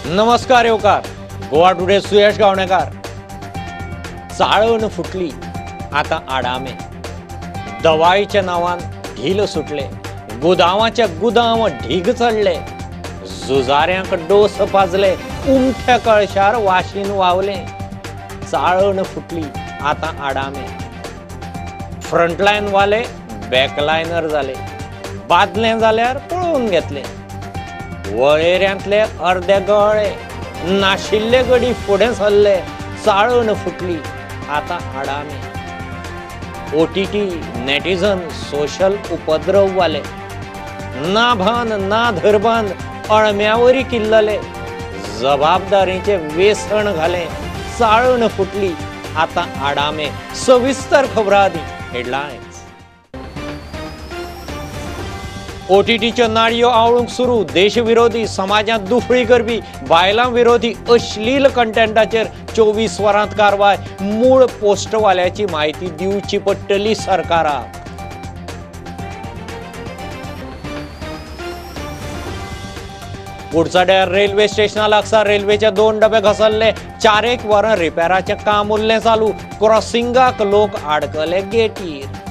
नमस्कार येवकार गोवा टुडे सुयश गावणेकार। चाळण फुटली आता आडामे, दवाईच्या नावान ढील सुटले, गुदावाचे गुदाव ढीग चडले, जुजाऱ्यांक डोस पाजले, उमथ्या कळशार वाशीन वावले। चाळण फुटली आता आडामे, फ्रंटलायन वाले बॅकलायनर जाले, बादले जाल्यार पळोवन घेतले, वळेऱ्यांतले अर्दे गळे, नाशिल्ले गडी फुडें सरले। चाळण फुटली आता आडामे, ओटीटी नेटिझन सोशल उपद्रव वाले, ना भान ना धरबान अळम्यावरी किल्लले, जबाबदारीचे वेसण घाले। चाळण फुटली आता आडामे। सविस्तर खबरां आदी हेडलायन्स। ओटीटीच्यो नाडयो आवळूंक सुरू, देशविरोधी, समाजांत दुफळी करपी, बायलां विरोधी अश्लील कंटेंटाचेर 24 वरांत कारवाय। मूळ पोस्टवाल्याची म्हायती दिवची पडटली सरकाराक। कुडचड्यार रेल्वे स्टेशना लागसार रेल्वेचे 2 डबे घसरले, 4-1 वरां रिपेराचें काम उरलें चालू, क्रॉसिंगाक लोक आडकले गेटीर।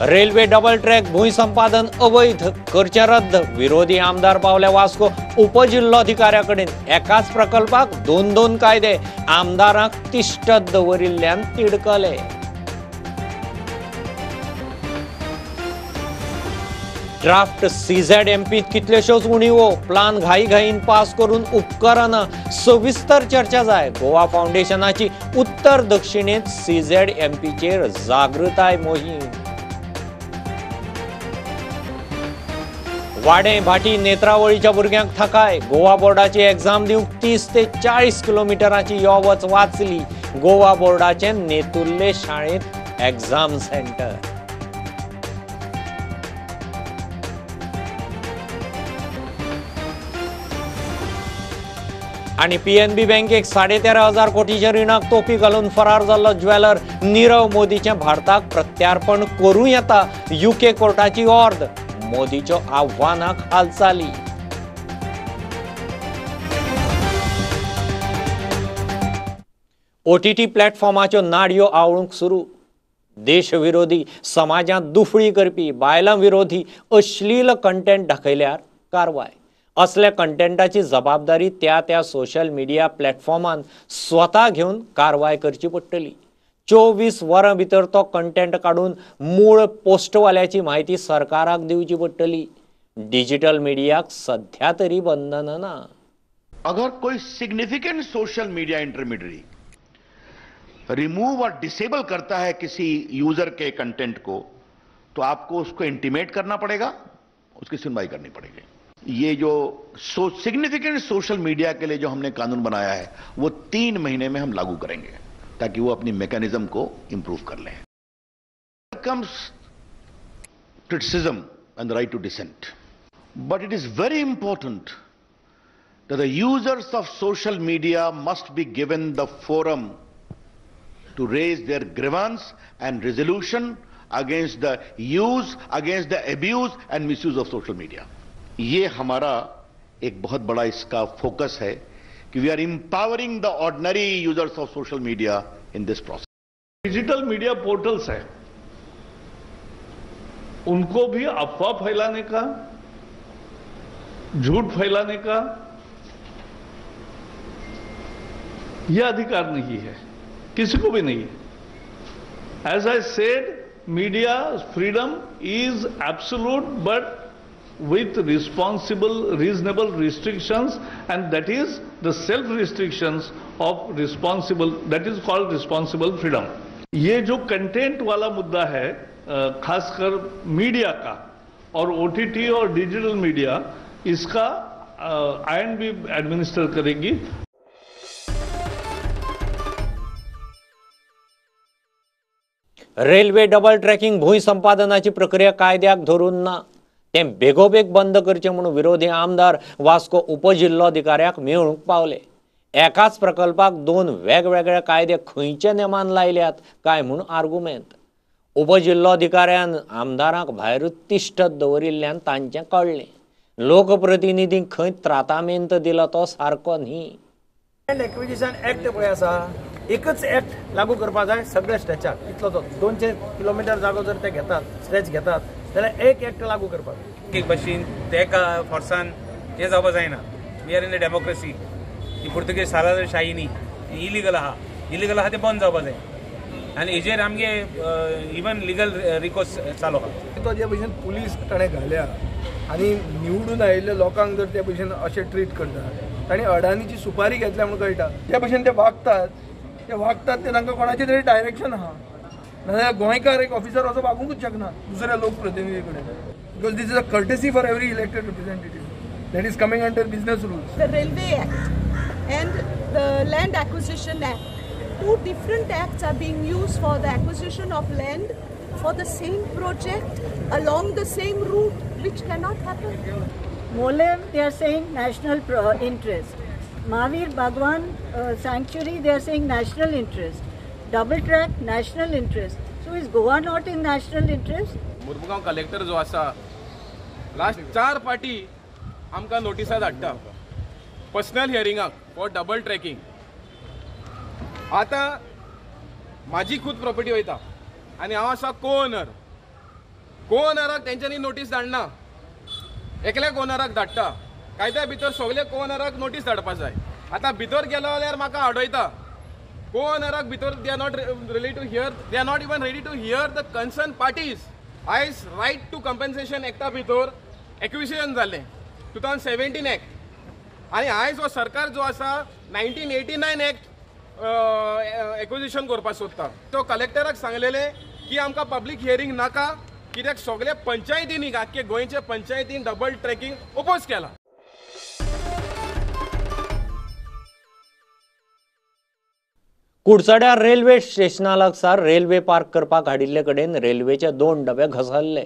रेल्वे डबल ट्रॅक भूंय संपादन अवैध करचें रद्द, विरोधी आमदार पावले वास्को उपजिल्लोधिकाऱ्या कडेन। एकाच प्रकल्पाक 2-2 कायदे, आमदारांक तिश्टत दवरिल्ल्यान तिडकले। ड्राफ्ट सीझेडएमपीत कितल्योश्योच उणीवो, प्लान घाई घाईन पास करून उपकरना, सविस्तर चर्चा जाय। गोवा फावंडेशनाची उत्तर दक्षिणेंत सीझेडएमपीचेर जागृताय मोहीम। वाडें भाटी नेत्रावळीच्या भुरग्यांक थाकाय, गोवा बोर्डाची एग्जाम दिवंक 30 ते 40 किलोमिटरांची यो वच वाचली। गोवा बोर्डाचे नेतुर्ले शाळेंत एग्जाम सेंटर। आनी पीएनबी बँकेक 13,500 कोटीच्या रिणाक तोपी घालून फरार जाल्लो ज्वेलर नीरव मोदीचें भारताक प्रत्यार्पण करूं येता, युके कोर्टाची ऑर्द। मोदीच्यो आव्हानाक हालचाली। ओटीटी प्लॅटफॉर्माच्यो नाडयो आवळूंक सुरू, देशविरोधी, समाजांत दुफळी करपी, बायलां विरोधी अश्लील कंटेंट दाखयल्यार कारवाय। असल्या कंटेंटाची जबाबदारी त्या त्या सोशल मिडिया प्लॅटफॉर्मान स्वता घेवन कारवाय करची पडटली। 24 वरां भितर तो कंटेंट काडून मूळ पोस्टवाल्याची म्हायती सरकाराक दिवची पडटली। डिजिटल मिडियाक सध्या तरी बंधन ना। अगर कोई significant social media intermediary remove और डिसेबल करता है किसी यूजर के कंटेंट को, तो आपको उसको इंटीमेट करना पड़ेगा, उसकी सुनवाई करनी पड़ेगी। ये जो सिग्निफिकेंट सोशल मीडिया के लिए जो हमने कानून बनाया है वो 3 महीने में हम लागू करेंगे, ताकि वो अपनी मैकेनिज्म को इंप्रूव कर लें। Comes criticism and the right to dissent, but it is very important that the users of social media must be given the forum to raise their grievance and resolution against the use, against the abuse and misuse of social media. ये हमारा एक बहुत बड़ा इसका focus है कि we are empowering the ordinary users of social media in this process. Digital media portals है, उनको भी अफवाह फैलाने का, झूठ फैलाने का यह अधिकार नहीं है, किसी को भी नहीं है। As I said, media freedom is absolute but with responsible, reasonable restrictions, and that is the self restrictions of responsible, that is called responsible freedom. ये जो कंटेंट वाला मुद्दा है, खासकर मीडिया का और ओटीटी और डिजिटल मीडिया, इसका आईएनबी एडमिनिस्टर करेगी। Railway double tracking भूंय संपादनाची प्रक्रिया कायद्याक धरून ना, तें बेगोबेग बंद करचें म्हूण विरोधी आमदार वास्को उपजिल्लोधिकाऱ्याक मेळूंक पावले। एकाच प्रकल्पाक 2 वेगवेगळे कायदे खंयच्या नेमान लायल्यात काय म्हूण आर्गुमेंत। उपजिल्लोधिकाऱ्यान आमदारांक भायरूच तिश्ठत दवरिल्ल्यान तांचें कळ्ळें. लोकप्रतिनिधींक खंय त्रातामेंत दिला तो सारको न्ही. लँड एक्विजिशन एक्ट पळय आसा, एकच एक्ट लागू करपाक जाय सगळ्या स्ट्रेचाक. इतलो तो 200 किलोमिटर जागो जर ते घेतात, स्ट्रेच घेतात जाल्यार एक एक्ट लागू करपाक जाय. एक भाशेन तेका फोर्सान हें जावपा जायना. We are in a democracy. ही पुर्तुगेज सालादारशाही न्ही, इलिगल आहा, इलिगल आहा तें बंद जावपा जाय. आनी हेजेर आमगे इवन लिगल रिकोर्स चालू आहा. तो जे भशेन पुलीस ताणें घाल्या आनी निवडून आयिल्ल्या लोकांक जर ते भशेन अशें ट्रीट करता, ताणें अडानीची सुपारी घेतल्या म्हणून कळटा. जे भशेन ते वागतात, ते वागतात ते तांकां कोणाचें तरी डायरेक्शन आहा. नाजाल्यार गोंयकार एक ऑफिसर असो वागूंकूच शकना दुसऱ्या लोकप्रतिनिधी कडेन. Because this is a courtesy for every elected representative that is coming under business rules. The Railway Act and the Land Acquisition Act, two different acts are being used for the acquisition of land for the same project along the same route, which cannot happen. Molev, they are saying national interest. Mahavir Bhagwan Sanctuary, they are saying national interest. Double track, national interest. So is Goa not in national interest? Mormugao collector जो आसा last 4 party आमकां नोटिसां धाडटा personal हियरिंगाक for double tracking. आतां म्हाजी खूद property वयता आनी हांव आसा को ओनर. को ओनराक तेंच्यांनी नोटीस धाडना, एकल्या को ओनराक धाडटा. कायद्या भितर सगळे को ओनराक नोटीस धाडपा जाय. आतां भितर गेलो जाल्यार म्हाका आडयता. को ओनराक भितर they are not ready to hear, they are not even ready to hear the concern parties. आयज रायट टू कंपन्सेशन एक्टा भितर एक्विजिशन जालें 2017 एक्ट, आनी आयज हो सरकार जो आसा 1989 एक्ट एक्विजिशन करपाक सोदता. तो कलेक्टराक सांगलेलें की आमकां पब्लीक हियरींग नाका, कित्याक सगळे पंचायतींनी आख्खे गोंयच्या पंचायतीन डबल ट्रॅकिंग ओपोज केला. कुडचड्यार रेल्वे स्टेशना लागसार रेल्वे पार्क करपाक हाडिल्ले कडेन रेल्वेचे 2 डबे घसरले.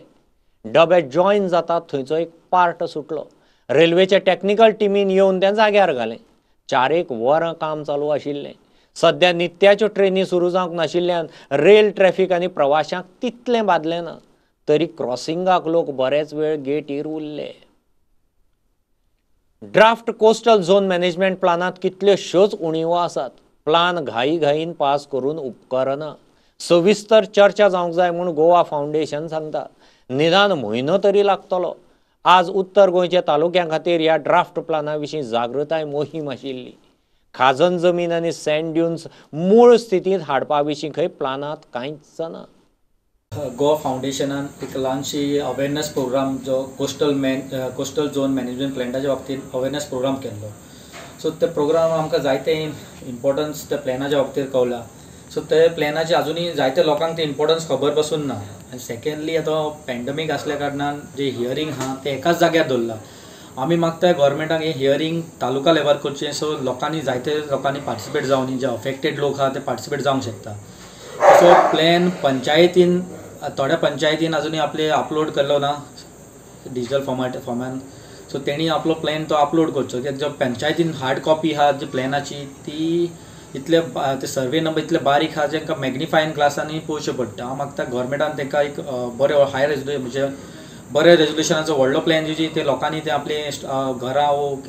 डबे जॉयन जातात थंयचो एक पार्ट सुटलो. रेल्वेच्या टॅक्निकल टिमीन येवन तें जाग्यार घालें. 4-1 वरां काम चालू आशिल्लें. सद्या नित्याच्यो ट्रेनी सुरू जावंक नाशिल्ल्यान रेल ट्रॅफिक आनी प्रवाशांक तितलें बादलें ना, तरी क्रॉसिंगाक लोक बरेच वेळ गेटीर उरले. ड्राफ्ट कोस्टल झोन मॅनेजमेंट प्लानांत कितल्योश्योच उणिवो आसात. प्लान घाई घाईन पास करून उपकरना. सविस्तर चर्चा जावंक जाय म्हूण गोवा फावंडेशन सांगता. निदान म्हयनो तरी लागतलो. आज उत्तर गोंयच्या तालुक्यां खातीर ह्या ड्राफ्ट प्लाना विशीं जागृताय मोहीम आशिल्ली. खाजन जमीन आनी सँड ड्युन्स मूळ स्थितींत हाडपा विशीं खंय प्लानांत कांयच ना. गोवा फावंडेशनान एक ल्हानशी अवेरनेस प्रोग्राम जो कोस्टल झोन मॅनेजमेंट प्लॅनाच्या बाबतींत अवेरनेस प्रोग्राम केल्लो. सो ते प्रोग्राम आमकां जायते इम्पॉर्टन्स त्या प्लॅनाच्या बाबतींत कळला. सो ते प्लॅनाचे अजुनूय जायते लोकांक ते इम्पॉर्टन्स खबर पसून ना. आनी सेकेंडली आतां पॅन्डमीक आसल्या कारणान जे हियरींग आहा ते एकाच जाग्यार दवरला. आमी मागता गव्हर्मेंटाक हें हियरींग तालुका लेवलार करचें, सो लोकांनी जायते लोकांनी पार्टिसिपेट जावनी, जे अफेक्टेड लोक आहा ते पार्टिसिपेट जावंक शकता. सो प्लॅन पंचायतीन थोड्या पंचायतीन अजुनूय आपले अपलोड केल्लो ना डिजिटल फॉर्मान. सो तेणी आपलो प्लॅन तो अपलोड करचो, कित्याक जो पंचायतीन हार्ड कॉपी आहा जी प्लॅनाची ती इतले ते सर्वे नंबर इतले बारीक आहा जेंकां मॅग्निफायंग ग्लासांनी पळोवचें पडटा. हांव मागता गव्हर्मेंटान तांकां एक बरें हाय रेजोल्युशन म्हणजे बऱ्या रेजोल्युशनाचो व्हडलो प्लॅन दिवची, ते लोकांनी ते आपले घरां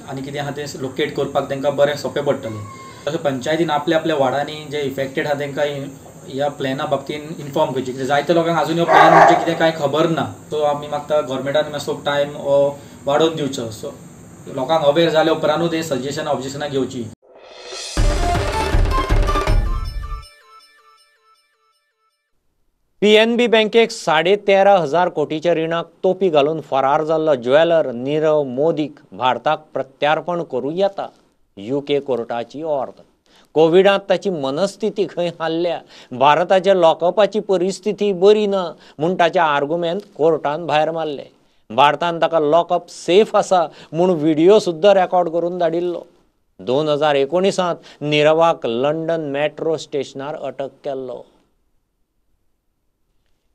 आनी कितें आहा तें लोकेट करपाक तांकां बरें सोंपें पडटलें. तशें पंचायतीन आपल्या आपल्या वार्डांनी जे इफेक्टेड आहा तांकां ह्या प्लॅना बाबतीन इन्फॉर्म करचें, कित्याक जायते लोकांक आजून हो प्लॅन म्हणजे कितें कांय खबर ना. सो आमी मागता गव्हर्मेंटान मातसो टायम हो वाडोवन दिवचो, सो लोकांक अवेर जाल्या उपरांतूच ते सजेशन ऑब्जेक्शनां घेवची. पीएनबी बँकेक 13,500 कोटीच्या रिणाक तोपी घालून फरार जाल्लो ज्वेलर नीरव मोदीक भारताक प्रत्यार्पण करूं येता, युके कोर्टाची ऑर्द. कोविडांत ताची मनस्थिती खंय हाल्ल्या, भारताच्या लॉकअपाची परिस्थिती बरी ना म्हूण ताच्या आर्गुमेंत कोर्टान भायर मारले. भारतान ताका लॉकअप सेफ आसा म्हूण व्हिडियो सुद्दां रेकॉर्ड करून धाडिल्लो. 2019 नीरवाक लंडन मेट्रो स्टेशनार अटक केल्लो.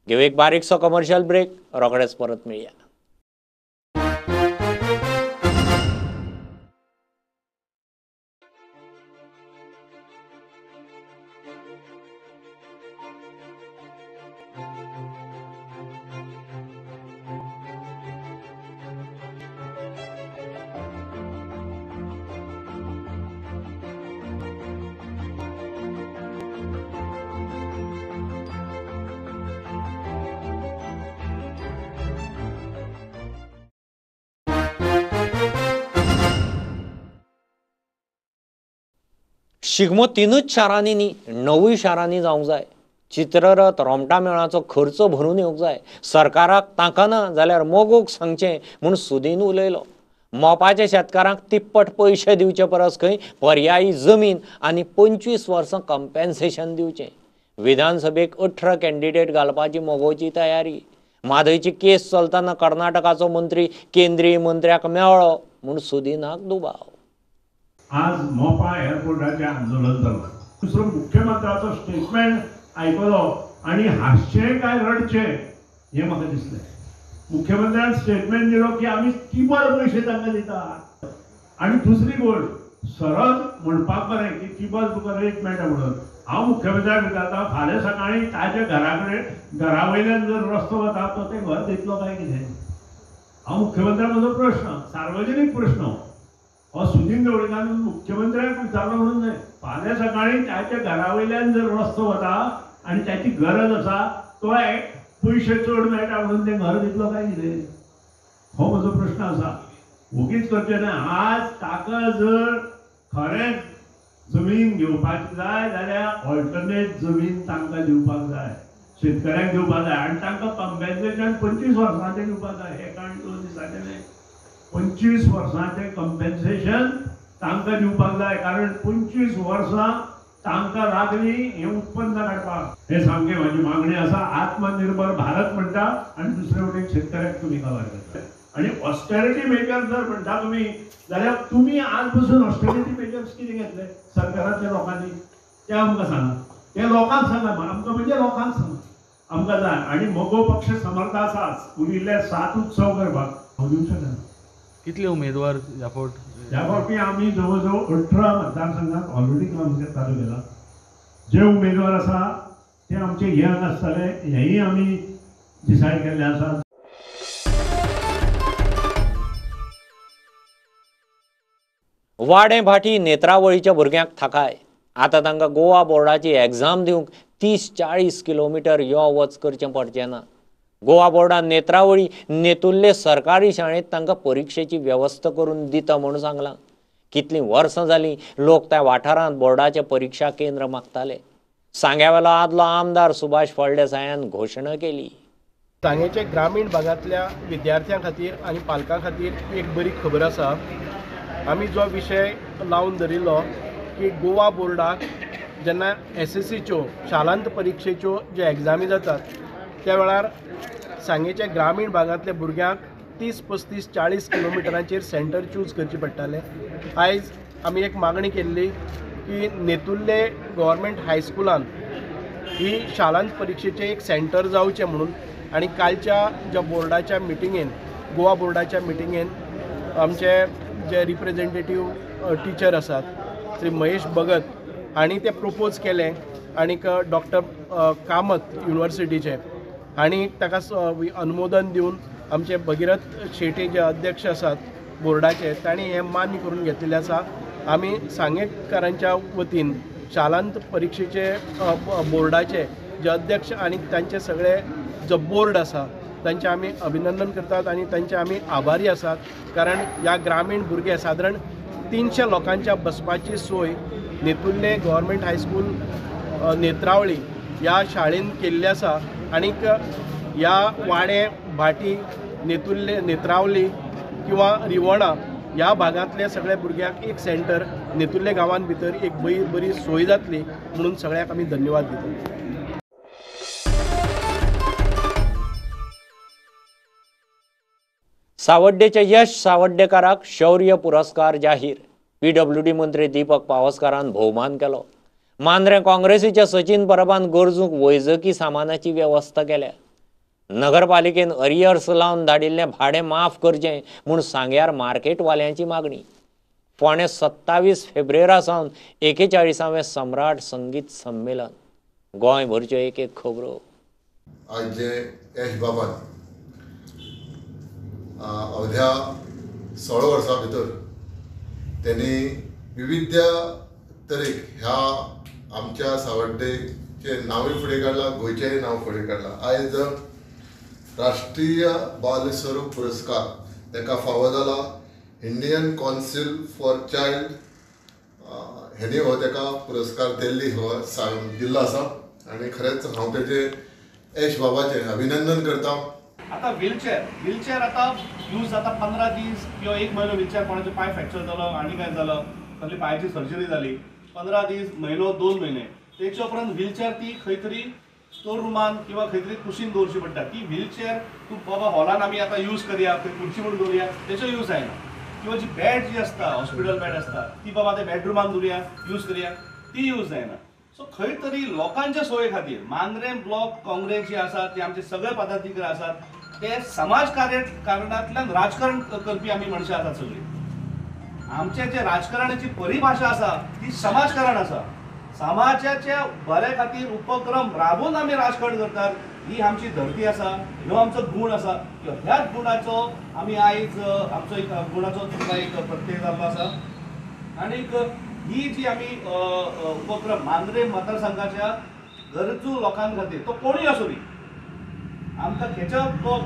घेऊ एक बारीकसो कमर्शियल ब्रेक, रोखडेच परत मेळया. शिगमो 3 शारांनी न्ही 9 शारांनी जावंक जाय. चित्ररथ रोमटा मेळाचो खर्च भरून येवंक जाय. सरकाराक तांकना जाल्यार मोगोक सांगचें म्हूण सुदीन उलयलो. मोपाच्या शेतकारांक तिप्पट पयशे दिवचे परस खंय पर्यायी जमीन आनी 25 वर्सां कंपेन्सेशन दिवचें. विधानसभेक 18 कॅन्डिडेट घालपाची मगोची तयारी. म्हादयची केस चलतना कर्नाटकाचो मंत्री केंद्रीय मंत्र्याक मेळ्ळो म्हूण सुदीनाक दुबाव. आज मोपा एअरपोर्टाचें आंदोलन जालां. दुसरो मुख्यमंत्र्याचो स्टेटमेंट आयकलो आनी हांसचें काय रडचें हें म्हाका दिसलें. मुख्यमंत्र्यान स्टेटमेंट दिलो की आमी टिबल पयशे तांकां दिता. आनी दुसरी गोश्ट सरळ म्हणपाक बरें की टिबल तुका रेट मेळटा म्हणून. हांव मुख्यमंत्र्याक विचारता, फाल्यां सकाळीं ताच्या घरा कडेन घरा वयल्यान जर रस्तो वता तो तें घर दितलो काय कितें? हांव मुख्यमंत्र्याक म्हजो प्रश्न, सार्वजनीक प्रश्न हो सुदीन ढवळीकारान मुख्यमंत्र्याक विचारलो म्हणून न्हय. फाल्यां सकाळीं ताच्या घरा वयल्यान जर रस्तो वता आनी ताची गरज आसा तो पयशे चड मेळटा म्हणून तें घर दितलो काय कितें? हो म्हजो प्रश्न आसा. वोगीच करचें न्हय. आज ताका जर खरेंच जमीन घेवपाची जाय जाल्यार ऑल्टरनेट जमीन तांकां दिवपाक जाय, शेतकऱ्यांक दिवपाक जाय आनी तांकां कंपेन्सेशन 25 वर्सांचें दिवपाक जाय. 1 आनी 2 दिसांचें न्हय, 25 वर्सांचें कंपेन्सेशन तांकां दिवपाक जाय. कारण 25 वर्सां तांकां लागली हें उत्पन्न काडपाक. हें सामकें म्हाजी मागणी आसा. आत्मनिर्भर भारत म्हणटा आनी दुसरे वटेन शेतकऱ्याक तुमी काबार करता. आनी ऑस्टेरिटी मेजर्स जर म्हणटा तुमी जाल्यार तुमी आज पसून ऑस्टेरिटी मेजर्स कितें घेतले सरकारांतल्या लोकांनी तें आमकां सांगा. तें लोकांक सांगा, आमकां म्हणजे लोकांक सांगा. आमकां जाय. आनी मगो पक्ष समर्थ आसा उरिल्ले 7 उत्सव करपाक. हांव दिवंक शकना. कितले उमेदवार ह्या फावट? ह्या फावटी आमी जवळ जवळ 18 मतदारसंघात ऑलरेडी काम चालू केलां. जे उमेदवार आसा ते आमचे यंग आसतले हेंय आमी डिसायड केल्लें आसा. वाडें भाटी नेत्रावळीच्या भुरग्यांक थाकाय. आतां तांकां गोवा बोर्डाची एग्जाम दिवंक 30-40 किलोमिटर यो वच करचें पडचें ना. गोवा बोर्डान नेत्रावळी नेतुल्ले सरकारी शाळेंत तांकां परिक्षेची वेवस्था करून दिता म्हूण सांगलां. कितलीं वर्सां जालीं लोक त्या वाठारांत बोर्डाचें परिक्षा केंद्र मागताले. सांग्यावेलो आदलो आमदार सुभाष फळदेसायान घोशणा केली. सांगेच्या ग्रामीण भागांतल्या विद्यार्थ्यां खातीर आनी पालकां खातीर एक बरी खबर आसा. आमी जो विशय लावन धरिल्लो की गोवा बोर्डाक जेन्ना एसएससीच्यो शालांत परिक्षेच्यो ज्यो एग्जामी जातात त्या वेळार सांगेच्या ग्रामीण भागांतल्या भुरग्यांक 30, 35, 40 किलोमिटरांचेर सेंटर चूज करचे पडटाले. आयज आमी एक मागणी केल्ली की नेतुर्ले गव्हर्मेंट हायस्कुलान ही शालांत परिक्षेचें एक सेंटर जावचें म्हणून. आनी कालच्या ज्या बोर्डाच्या मिटिंगेन, गोवा बोर्डाच्या मिटिंगेन आमचे जे रिप्रेजेंटेटीव टिचर आसात श्री महेश भगत हांणी तें प्रपोज केलें आनीक डॉक्टर कामत युनिवर्सिटीचे हांणी ताका अनुमोदन दिवन आमचे भगीरथ शेटे जे अध्यक्ष आसात बोर्डाचे तांणी हें मान्य करून घेतलेलें आसा. आमी सांगेकारांच्या वतीन शालांत परिक्षेचे बोर्डाचे जे अध्यक्ष आनी तांचे सगळे जो बोर्ड आसा तांचें आमी अभिनंदन करतात आनी तांचे आमी आभारी आसात. कारण ह्या ग्रामीण भुरगे सादारण 300 लोकांच्या बसपाची सोय नेतुर्ले गव्हर्मेंट हायस्कूल नेत्रावळी ह्या शाळेन केल्ली आसा. आनीक ह्या वाडे भाटी नेतुर्ले नेत्रावली किंवा रिवणा ह्या भागांतल्या सगळ्या भुरग्यांक एक सेंटर नेतुर्ले गांवान भितर एक बरी सोय जातली म्हणून सगळ्यांक आमी धन्यवाद दितात. सावड्डेच्या यश सावड्डेकाराक शौर्य पुरस्कार जाहीर. पीडब्ल्यूडी मंत्री दीपक पावसकारान भोवमान केलो. मांद्रें काँग्रेसीच्या सचिन परबान गरजूंक वैजकी सामानाची वेवस्था केल्या. नगरपालिकेन अरियर्स लावन धाडिल्लें भाडें माफ करचें म्हूण सांग्यार मार्केटवाल्यांची मागणी. फोंडें 27 फेब्रेरा सावन 41वें सम्राट संगीत संमेलन. गोंयभरच्यो एक एक खबरो. आज जे यश बाबान अवध्या 16 वर्सां भितर त्यांनी विविध तरेक ह्या आमच्या सावड्डेचें नांवूय फुडें काडलां, गोंयचेंय नांव फुडें काडलां. आयज राष्ट्रीय बाल स्वरूप पुरस्कार ताका फावो जाला. इंडियन कौन्सिल फॉर चायल्ड हेणी हो ताका पुरस्कार दिल्ली हो दिल्लो आसा आनी खरेंच हांव तेजे यश बाबाचें अभिनंदन करता. आतां व्हीलचेर आतां यूज जाता 15 दीस किंवा 1 म्हयनो. व्हीलचेर कोणाचो पांय फ्रॅक्चर जालो आनी काय जालो, कसली पांयाची सर्जरी जाली, 15 दीस, म्हयनो, 2 म्हयने, तेच्या उपरांत व्हीलचेर ती खंय तरी स्टोर रुमान किंवा खंय तरी कुशीन दवरची पडटा. ती व्हीलचेर तूं बाबा हॉलान आमी आतां यूज करया, खंय खुर्ची म्हणून दवरया, तेचो यूज जायना. किंवा जी बेड जी आसता, हॉस्पिटल बेड आसता, ती बाबा आतां बेडरुमान दवरया, यूज करया, ती यूज जायना. सो खंय तरी लोकांच्या सोये खातीर मांद्रें ब्लॉक काँग्रेस जी आसा ती आमचे सगळे पदाधिकारी आसात, ते समाज कारणांतल्यान राजकारण करपी आमी मनशां आसात सगळीं. आमचे जे राजकारणाची परिभाशा आसा ती समाजकारण आसा. समाजाच्या बऱ्या खातीर उपक्रम राबोवन आमी राजकारण करतात. ही आमची धरती आसा, ह्यो आमचो गूण आसा. ह्याच गुणाचो आमी आयज आमचो एक गुणाचो तुमकां एक प्रत्यय जाल्लो आसा. आनीक ही जी आमी उपक्रम मांद्रें मतदारसंघाच्या गरजू लोकां खातीर, तो कोणूय आसूं दी, आमकां खेच्या तो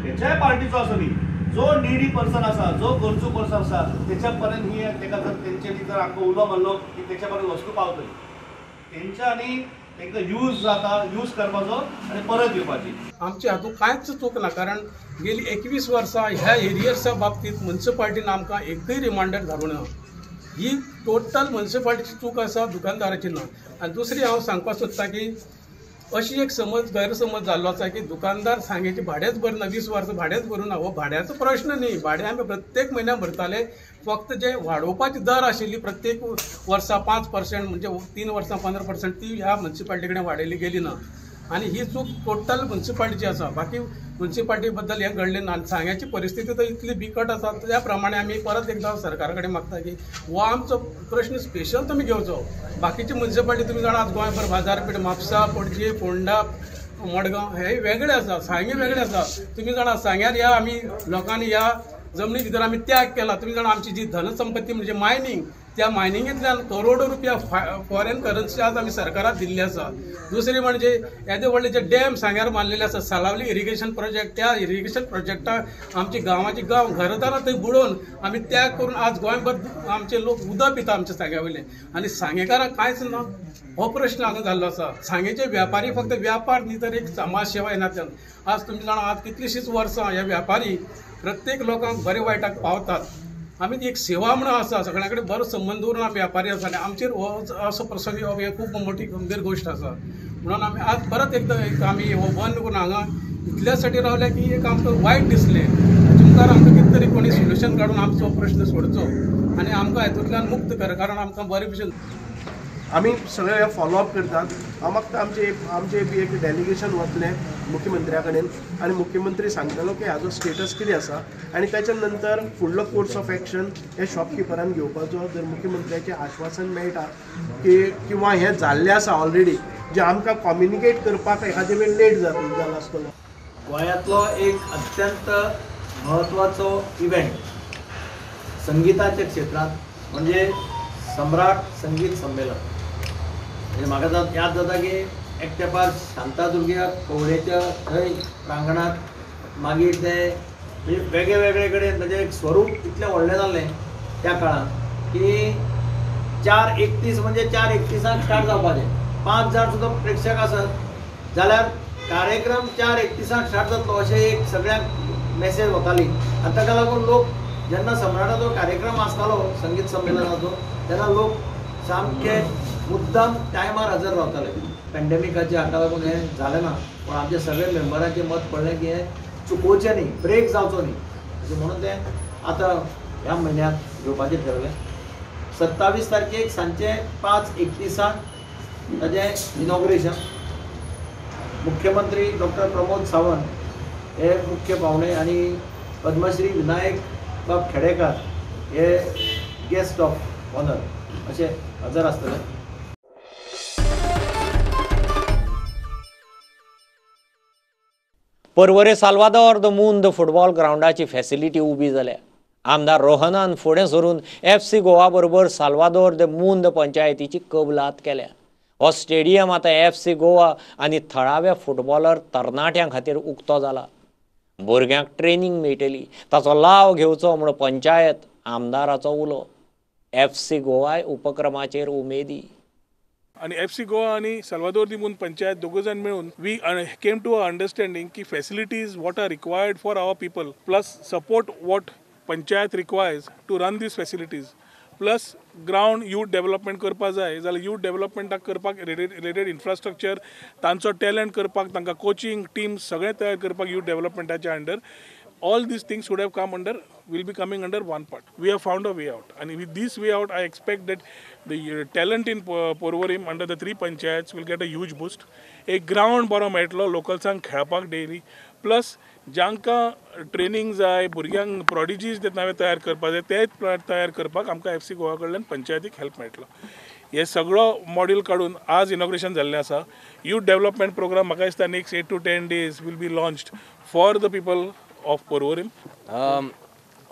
खेच्याय पार्टीचो आसूं दी, जो निडी पर्सन आसा, जो गरजू पर्सन आसा, तेच्या पर्यंत ही तेका जर तेंच्यांनी जर आमकां उलो मारलो की तेच्या पर्यंत वस्तू पावतली तेंच्या आनी तांकां यूज जाता, यूज करपाचो आनी परत दिवपाची. आमच्या हातूंत कांयच चूक ना, कारण गेली 21 वर्सां ह्या एरियर्सा बाबतींत म्युनिसिपालिटीन आमकां एकूय रिमांडर धाडूंक ना. ही टोटल म्युनिसिपालिटीची चूक आसा, दुकानदाराची ना. आनी दुसरी हांव सांगपाक सोदतां की अशी एक समज गैरसमज जाल्लो आसा की दुकानदार सांगेचें भाडेंच भरना, 20 वर्सां भाडेंच भरूना. हो भाड्याचो प्रश्न न्ही, भाडें आमी प्रत्येक म्हयन्याक भरताले. फक्त जे वाडोवपाची दर आशिल्ली प्रत्येक वर्सा 5% म्हणजे 3 वर्सां 15% ती ह्या म्युनिसिपालिटी कडेन वाडयली गेली ना. आनी ही चूक टोटल म्युनिसिपालिटीची आसा, बाकी म्युनिसिपालिटी बद्दल हें घडलें ना. आनी सांग्याची परिस्थिती तर इतली बिकट आसा, त्या प्रमाणे आमी परत एकदां सरकारा कडेन मागता की हो आमचो प्रश्न स्पेशल तुमी घेवचो. बाकीची म्युनिसिपालिटी तुमी जाणा, आज गोंयभर बाजारपेठ म्हापसा, पणजी, फोंडा, मडगांव हे वेगळे आसा, सांगें वेगळें आसा. तुमी जाणा सांग्यार ह्या आमी लोकांनी ह्या जमनी भितर आमी त्याग केला. तुमी जाणा आमची जी धनसंपत्ती म्हणजे मायनींग, त्या मायनिंगेंतल्यान करोडो रुपया फॉरेन करन्सी आज आमी सरकाराक दिल्ली आसा. दुसरी म्हणजे येदे व्हडले जे डॅम सांग्यार बांदलेले आसा, सालावली इरिगेशन प्रोजेक्ट, त्या इरिगेशन प्रोजेक्टाक आमची गांवाची गांव घरदारां थंय बुडोवन आमी त्याग करून आज गोंयभर आमचे लोक उदक पिता आमच्या सांग्या वयले. आनी सांगेकारांक कांयच ना, हो प्रश्न हांगा जाल्लो आसा. सांगेचे व्यापारी फक्त व्यापार न्ही तर एक समाज सेवा ह्या नात्यान आज तुमी जाणा, आज कितलींशींच वर्सां ह्या व्यापारी प्रत्येक लोकांक बरे वायटाक पावतात. आमी एक सेवा म्हणून आसा, सगळ्यां कडेन बरो संबंद दवरून आमी व्यापारी आसा आनी आमचेर हो असो प्रसंग येवप हें खूब मोठी गंभीर गोश्ट आसा. म्हणून आमी आज परत एकदां एक आमी हो बंद करून हांगा इतल्यासाठी रावल्या की एक आमकां वायट दिसलें. हाचे मुखार आमकां कितें तरी कोणी सोल्युशन काडून आमचो प्रश्न सोडचो आनी आमकां हातूंतल्यान मुक्त कर, कारण आमकां बरे भशेन आमी सगळे फॉलोअप करतात. हांव मागता आमचे बी एक डेलिगेशन वतलें मुख्यमंत्र्या कडेन आनी मुख्यमंत्री सांगतलो की हाजो स्टेटस कितें आसा आनी ताच्या नंतर फुडलो कोर्स ऑफ एक्शन हे शॉपकिपरान घेवपाचो. जर मुख्यमंत्र्याचें आश्वासन मेळटा की किंवा हें जाल्लें आसा ऑलरेडी, जें आमकां कम्युनिकेट करपाक एखादे वेळ लेट जाला आसतलो. गोंयांतलो एक अत्यंत म्हत्वाचो इव्हेंट संगिताच्या क्षेत्रांत म्हणजे सम्राट संगीत संमेलन. म्हणजे म्हाका याद जाता की एक तेंपार शांतादुर्ग्या कवळेच्या थंय प्रांगणांत मागीर ते म्हणजे वेगळे वेगळे कडेन ताजें एक स्वरूप इतलें व्हडलें जाल्लें त्या काळांत की 4:31 म्हणजे 4:31 स्टार्ट जावपाचें. 5 जाण सुद्दां प्रेक्षक आसत जाल्यार कार्यक्रम 4:31 स्टार्ट जातलो अशें एक सगळ्यांक मॅसेज वताली. आनी ताका लागून लोक जेन्ना सम्राटाचो कार्यक्रम आसतालो संगीत संमेलनाचो तेन्ना लोक सामके मुद्दाम टायमार हजर रावताले. पॅन्डेमिकाच्या हाका लागून हें जालें ना, पूण आमच्या सगळे मेंबरांचें मत पडलें की हें चुकोवचें न्ही, ब्रेक जावचो न्ही अशें म्हणून तें आतां ह्या म्हयन्यांत घेवपाचें ठरलें. 27 तारखेक सांजचे 5:31 ताजें इनॉग्रेशन. मुख्यमंत्री डॉक्टर प्रमोद सावंत हे मुख्य पावणे आनी पद्मश्री विनायक बाब खेडेकार हे गेस्ट ऑफ ऑनर अशें हजर आसतले. पर्वरे साल्वादोर the मुंद फुटबॉल ग्रावंडाची फॅसिलिटी उबी जाल्या. आमदार रोहनान फुडें सरून FC Goa बरोबर साल्वादोर the मुंद पंचायतीची कबलात केल्या. हो स्टेडियम आतां FC Goa आनी थळाव्या फुटबॉलर तरणाट्यां खातीर उक्तो जाला. भुरग्यांक ट्रेनींग मेळटली, ताचो लाव घेवचो म्हूण पंचायत आमदाराचो उलो. एफ सी गोवाय उपक्रमाचेर उमेदी. आनी एफ सी गोवा आनी साल्वादोर दी मुंद पंचायत दोगूय जाण मेळून we came to a understanding की facilities what are required for our people, plus support what panchayat requires to run these facilities, plus ground youth development करपा जाय जाल्यार यूथ डेव्हलपमेंटाक करपाक रिलेटेड इन्फ्रास्ट्रक्चर, तांचो टॅलंट करपाक, तांकां कोचिंग टीम सगळें तयार करपाक youth डेव्हलपमेंटाच्या under, all these things would have come under, will be coming under one part. We have found a way out, and with this way out, I expect that the talent in Porvorim under the three panchayats will get a huge boost. एक ground बरो मेळटलो लोकल्सांक खेळपाक daily, plus जांकां training जाय, भुरग्यांक प्रॉडिजीज ते नवे तयार करपाक जाय, ते तयार करपाक आमकां एफ सी गोवा कडल्यान पंचायतीक हेल्प मेळटलो. हे सगळो मॉड्यूल काडून आज इनॉग्रेशन जाल्लें आसा. यूथ डेव्हलपमेंट प्रोग्राम म्हाका दिसता next 8 to 10 days will be launched for the people of Porvorim.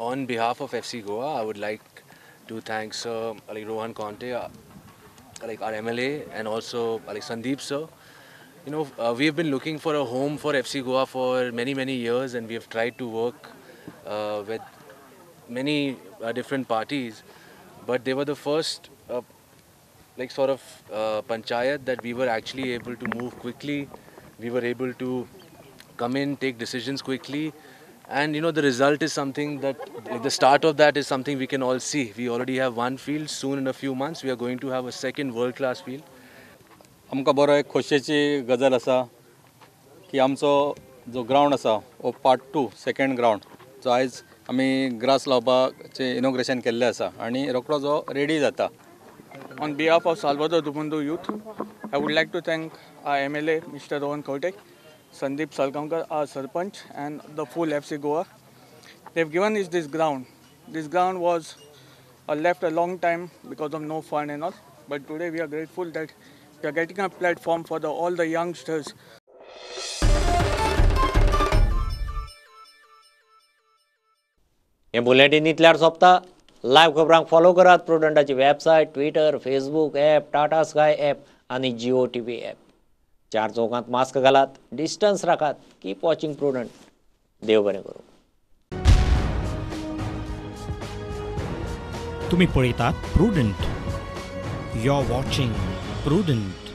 On behalf of FC Goa, I would like to thank Sir, like, Rohan Khaunte, like our MLA, and also like Sandeep sir. We have been looking for a home for FC Goa for many, many years, and we have tried to work with many different parties, but they were the first, like, sort of panchayat that we were actually able to move quickly. We were able to come in, take decisions quickly, and the result is something that, like, the start of that is something we can all see. We already have one field. Soon, in a few months, we are going to have a second world class field. आमकां बरो एक खोशयेची गजाल आसा की आमचो जो ground आसा हो पार्ट टू, सेकेंड ग्रावंड जो आयज आमी ग्रास लावपाचें इनॉग्रेशन केल्लें आसा आनी रोकडो जो रेडी जाता. On behalf of Salvador do Mundo Youth, I would like to thank our MLA, Mr. Rohan Khaunte, Sandeep Salgaonkar, our Sarpanch, and the full FC Goa. They've given us this ground. This ground was left a long time because of no fund and all. But today we are grateful that we are getting a platform for all the youngsters. हें bulletin इतल्यार सोंपता. Live खबरांक follow करात प्रुडंटाची website, Twitter, Facebook app, Tata Sky app आनी Jio TV app. चार चौकांत mask घालात, distance राखात. Keep watching Prudent. देव बरें करूं. तुम्ही पळयतात Prudent. You are watching Prudent.